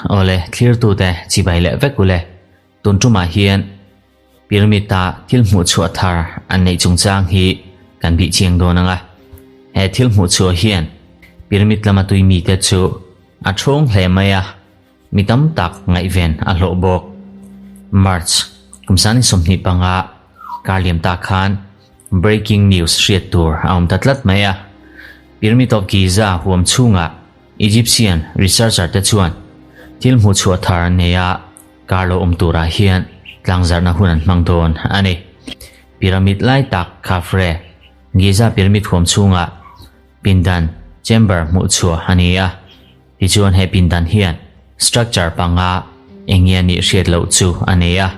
Awle, thlirtute chibai leh vek ule. Tun tumah hian Pyramid-a thil hmuh chhuah thar an neih chungchang hi kan bih chiang dawn ang a. He thil hmuh chhuah hian Pyramid lama tui mite chu a thawng hle mai a, mi tam tak ngaihven a hlawh bawk. March kum sangni 25 kar liam ta khan breaking news hriat tur a awm ta tlat mai a. Pyramid of Giza huam chhungah Egyptian researcher te chuan thil hmuh chhuah thar an nei a, kar lo awm turah hian tlangzarhna hun an hmang dawn a ni. Pyramid lai tak Khafre, Giza pyramid huam chhungah pindan, chamber, hmuh chhuah a ni a, tichuan he pindan hian structure panga eng nge a nih hriat loh chu a nei a.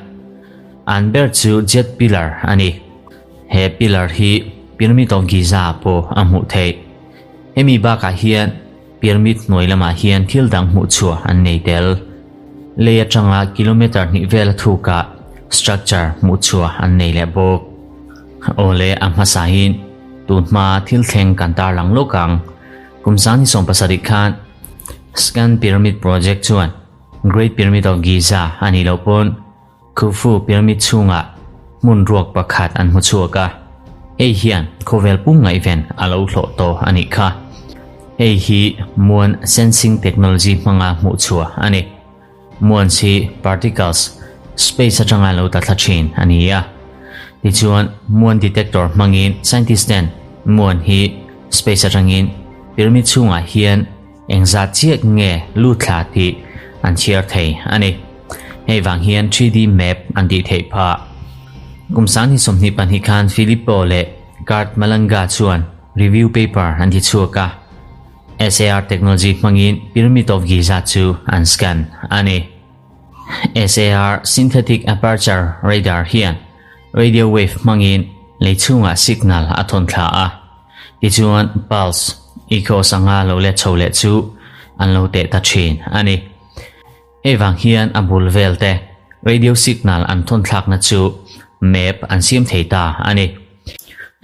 An ber chu jet pillar a ni. He pillar hi Pyramid of Giza ah pawh a hmuh theih. Hemi bakah hian pyramid hnuai lamah hian thil dang hmuh chhuah an nei tel. Lei atanga kilometre hnih vel a thukah structure hmuh chhuah an nei leh bawk. Awle a hmasahin tun hma thil thleng kan tarlang lawk ang. Kum 2017 khan Scan Pyramid Project chuan Great Pyramid of Giza a nih loh pawn Khufu pyramid chhungah hmun ruak pakhat an hmu chhuak a, hei hian khawvel pum ngaihven a lo hlawh tawh a nih kha. Hei hi muan sensing technology hmanga hmuh chhuah a ni. Muans hi particles space atanga lo ta thla thin a ni a. Tichuan, muan detector hmangin scientist ten muan hi space atangin pyramid chhungah hian Engzat chiah nge lut thla tih an chhiar thei a ni. Hei vang hian 3D map an tih theih phah. Kum 2022 khan Filippo leh Kurt Malanga chuan review paper an ti chhuak a, SAR technology hmangin Pyramid of Giza chu an scan a ni. SAR Synthetic Aperture Radar hian radio wave hmangin lei chhungah signal a thawn thla a. Tichuan pulse, echo sangha lo let chho leh chu an lo teh ta thin a ni. Hei vang hian a bul vel te radio signal an thawn thlakna chu map an siam thei ta a ni.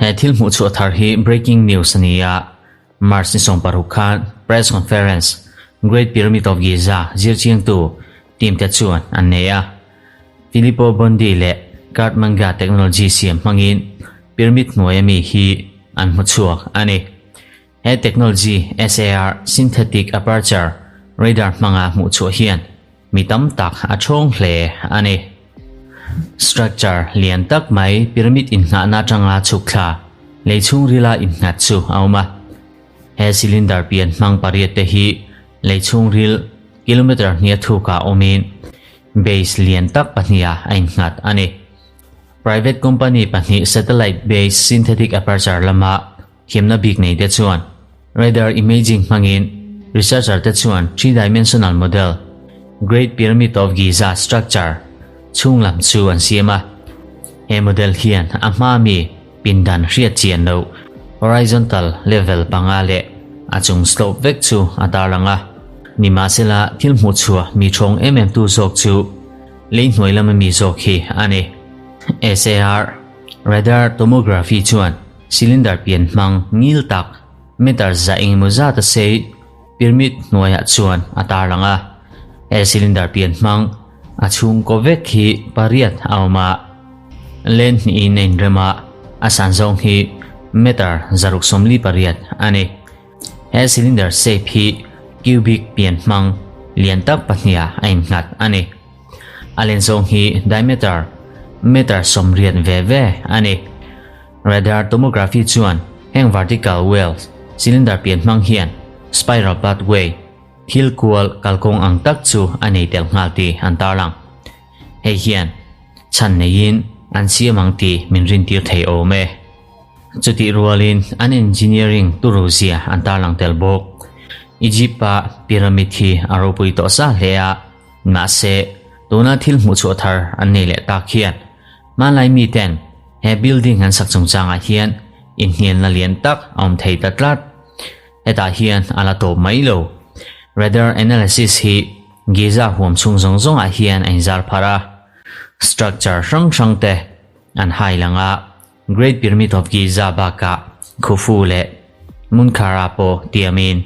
He thil hmuh chhuah thar hi breaking news a ni a, March ni 16 khan press conference Great Pyramid of Giza zirchiangtu team te chuan an nei a. Filippo Bondi leh Kurt Manga technology siam hmangin pyramid hnuaia mi hi an hmu chhuak a ni. He technology SAR, Synthetic Aperture Radar, hmanga hmuh chhuah hian mi tam tak a thawng hle a ni. Structure lian tak mai pyramid inngahna atanga chhuk thla lei chhungrila innghat chu a awm a. He cylinder pian hmang pariat te hi lei chhungril kilometre hnia thukah awmin base lian tak pahniha a innghat a ni. Private company pahnih satellite based synthetic aperture lama thiamna bik nei te chuan radar imaging hmangin researcher te chuan three dimensional model Great Pyramid of Giza structure chhung lam chu an siam a. He model hian a hma mi pindan hriat chian loh horizontal level panga leh a chung slope vek chu a tarlang a. Nimahsela thil hmuh chhuah mi thawng em em tu zawk chu Lei hnuai lama mi zawk hi a ni. SAR, Radar Tomography chuan cylinder pian hmang ngil tak meter za engemaw zat a sei pyramid hnuaiah chuan a tarlang a. He cylinder pian hmang a chhungkaw vek hi pariat a awm a, len hnihin a inrem a, a san zawng hi meter 648 a ni. He cylinder shape hi cubic pian hmang lian tak pahniha a innghat a ni. A len zawng hi diameter meter 80 ve ve a ni. Radar tomography chuan heng vertical wells cylinder pian hmang hian spiral pathway, thil kual kalkawng ang tak chu a nei tel nghal tih an tarlang. Hei hian chhan neiin an siam ang tih min rintir thei awm e. Chutih rualin an engineering turu zia an tarlang tel bawk. Egypt-a pyramid hi a ropui tawh sa hle a, mahse tuna thil hmuh chhuah thar an nei leh tak hian hmanlai miten he building an sak chungchangah hian inhnialna lian tak a awm thei ta tlat. Hetah hian a la tawp mai lo. Radar analysis hi Giza huam chhung zawng zawngah hian a inzar pharh a, structure hrang hrang te an hai lang a, Great Pyramid of Giza bakah Khufu leh Munkhara pawh tiamin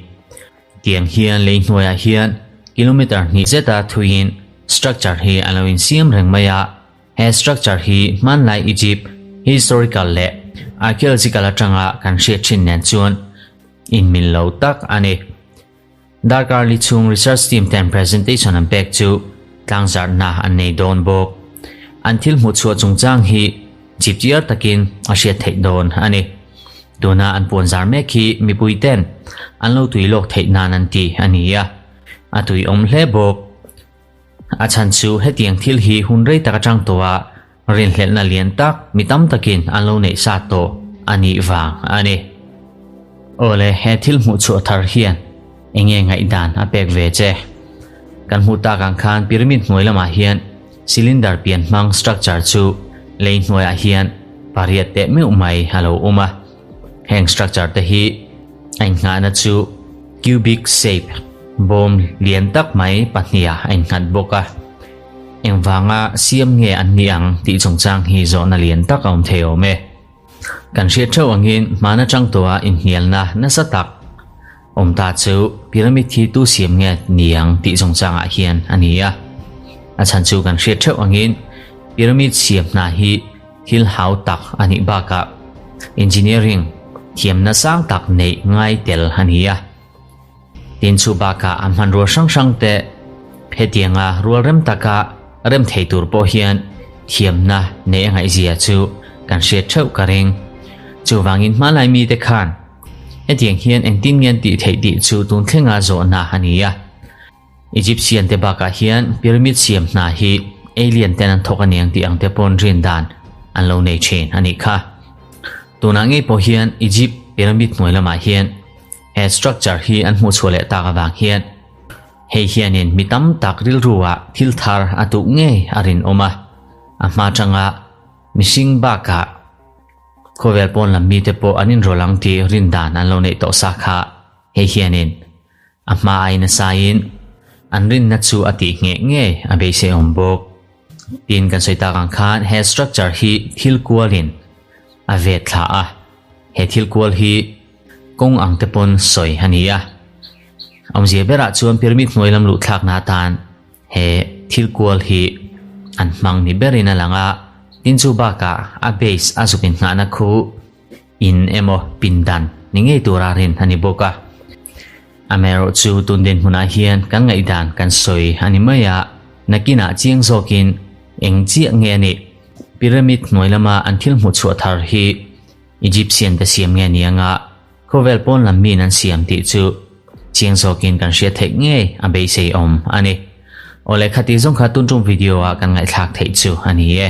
tiang hian lei hnuaiah hian kilometer hnih zeta thuiin structure hi a lo insiam reng mai a. He structure hi hmanlai Egypt historical leh archaeological atanga kan hriat thin nen chuan inmil lo tak a ni. Darkar li chhung research team ten presentation an pek chu tlangzarhna an nei dawn bawk. An thil hmuh chhuah chungchang hi chipchiar takin a hriat theih dawn a ni. Tuna an puanzar mek hi mipui ten an lo tui lawk theih nan an ti a ni a, a tui awm hle bawk. A chhan chu hetiang thil hi hun rei tak atang tawh a Rinhlelhna lian tak mi tam takin an lo neih sa tawh a nih vang a ni. Awle, he thil hmuh chhuah thar hian eng nge ngaihdan a pek ve che? Kan hmuh tak ang khan pyramid hnuai lamah hian cylinder pian hmang structure chu lei hnuaiah hian pariat teh meuh mai a lo awm a. Heng structure te hi a innghahna chu cubic shape bawm lian tak mai pahniha a innghat bawk a. Engvanga siam nge an nih ang tih chungchang hi zawhna lian tak a awm thei awm e. Kan hriat theuh angin hman atang tawha inhnialna nasa tak awm ta chu pyramid hi tu siam nge ni ang tih chungchangah hian a ni a. A chhan chu kan hriat theuh angin pyramid siam hna hi thil hau tak a nih bakah engineering thiamna sang tak neih ngai tel a ni a. Tin chu bakah a hmanrua hrang hrang te hetianga rual rem taka rem thei tur pawh hian thiamna neih a ngaihzia chu kan hriat theuh ka ring. Chuvangin hmanlai mite khan hetiang hian engtin nge an tih theih tih chu tun thlenga zawhna a ni a. Egyptian te bakah hian pyramid siam hna hi alien ten an thawk aniang tih ang te pawn rin dan an lo nei thin a nih kha. Tunah ngei pawh hian Egypt pyramid hnuai lamah hian He structure hi an hmuh chhuah leh tak avang hian hei hianin mi tam tak rilruah thil thar a duh ngei a rinawm a, a hma tanga mihring bakah khawvel pawn lam mite pawh an inrawlh ang tih rin dan an lo neih tawh sa kha hei hianin a hma ai nasain an rinna chu a tih ngheh ngei a beiseiawm bawk. Tin kan sawi tak ang khan he structure hi thil kualin a vet thla a, he thil kual hi Kawng ang te pawn sawi a ni a. Awmzia berah chuan pyramid hnuai lam luh thlakna atan he thil kual hi an hmang ni berin a lang a, tin chu bakah a base a zuk inngahna khu in emaw pindan ni ngei tura rin a ni bawk a. Amaherawh chu tun dinhmunah hian kan ngaihdan kan sawi a ni mai a, nakinah chiang zawkin eng chiah nge a nih? Pyramid hnuai lama an thil hmuh chhuah thar hi Egyptian te siam nge ni anga khawvel pawn lam miin an siam tih chu chiang zawkin kan hriat theih ngei a beisei awm a ni. Awle khati zawng kha tun tum video ah kan ngaihthlak theih chu a ni e.